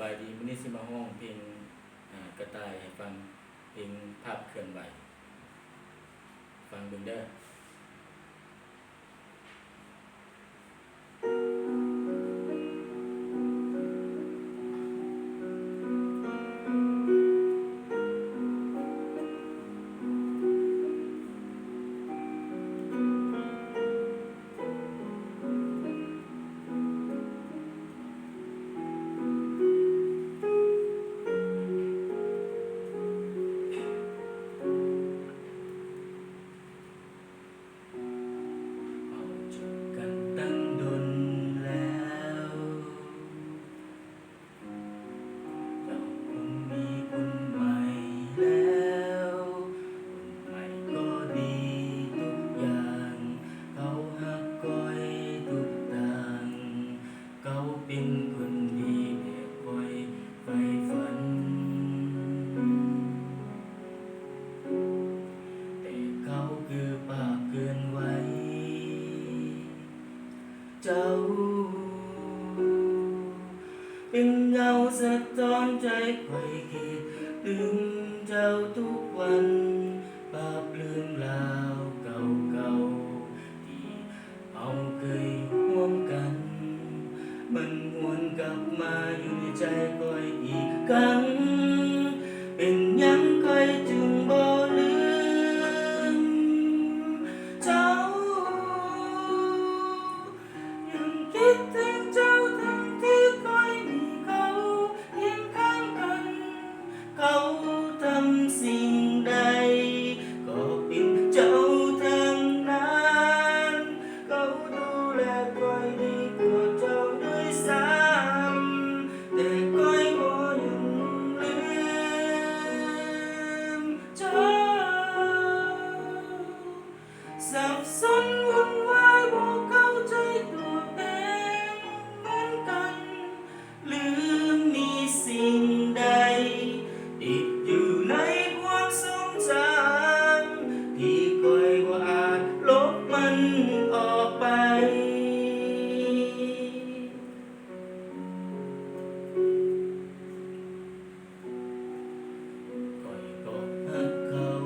ບາຍດີ ມື້ນີ້ຊິມາຮ້ອງເພງ ອາ ກະຕ່າຍໃຫ້ຟັງ ເພງພາບເຄື່ອນໄຫວ ຟັງເບິ່ງເດີ້. ເຮົາຈົບກັນຕັ້ງດົນແລ້ວ ເຈົ້າຄົງມີຄົນໃໝ່ແລ້ວ ຄົນໃໝ່ກໍດີທຸກຢ່າງ ເຂົາຮັກຂ້ອຍທຸກທາງ ເຂົາເປັນຄົນດີແບບຂ້ອຍໃຝ່ຝັນ ແຕ່ເຂົາຄືພາບເຄື່ອນໄຫວ ເຈົ້າ ເປັນເງົາສະທ້ອນໃຈຂ້ອຍ ຄິດເຖິງເຈົ້າທຸກວັນ ພາບເລື່ອງລາວເກົ່າໆ ທີ່ເຮົາເຄີຍຢູ່ຮ່ວມກັນ ມັນຫວນກັບມາຢູ່ໃນໃຈຂ້ອຍອີກຄັ້ງ ເປັນຫຍັງຂ້ອຍຈຶ່ງບໍ່ລືມເຈົ້າ ຍັງຄິດເຖິງເຈົ້າ ທັງທີ່ຂ້ອຍມີເຂົາຄຽງຂ້າງກັນ ເຂົາທຳສິ່ງໃດ ກໍເປັນເຈົ້າທັງນັ້ນ ເຂົາດູແລຂ້ອຍດີກວ່າເຈົ້າດ້ວຍຊ້ຳ ແຕ່ຂ້ອຍບໍ່ຍັງລືມເຈົ້າ ສັບສົນວຸ່ນວາຍ ບໍ່ເຂົ້າໃຈຕົວເອງເໝືອນກັນ ຫຼືມີສິ່ງໃດ ຕິດຢູ່ໃນຄວາມຊົງຈຳ ທີ່ຂ້ອຍບໍ່ອາດລົບມັນອອກໄປ ຂ້ອຍກໍຮັກເຂົາ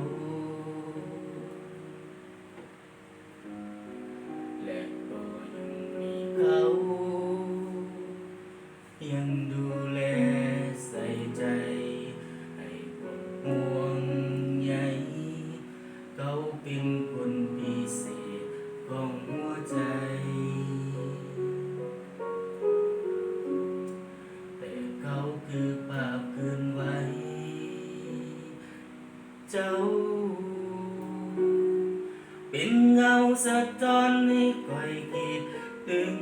ແລະກໍຍັງມີເຂົາ ຍັງດູແລໃສ່ໃຈ ໃຫ້ຄວາມຫ່ວງໃຍ ເຂົາເປັນຄົນພິເສດຂອງຫົວໃຈ ແຕ່ເຂົາຄືພາບເຄື່ອນໄຫວ ເຈົ້າ ເປັນເງົາສະທ້ອນໃຫ້ຂ້ອຍຄິດເຖິງ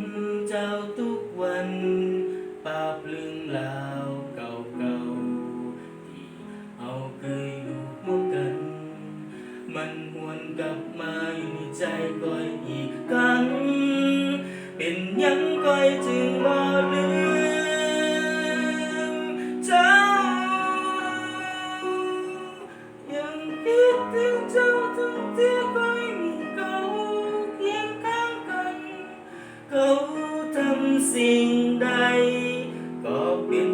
ເຈົ້າທຸກວັນ ພາບເລື່ອງລາວເກົ່າໆ ທີ່ເຮົາເຄີຍຢູ່ຮ່ວມກັນ ມັນຫວນກັບມາຢູ່ໃນໃຈຂ້ອຍອີກຄັ້ງ ເປັນຫຍັງຂ້ອຍຈຶ່ງບໍ່ລືມເຈົ້າ ຍັງຄິດເຖິງເຈົ້າ ທັງທີ່ຂ້ອຍມີເຂົາຄຽງຂ້າງກັນ ເຂົາທຳສິ່ງໃດ ກໍເປັນ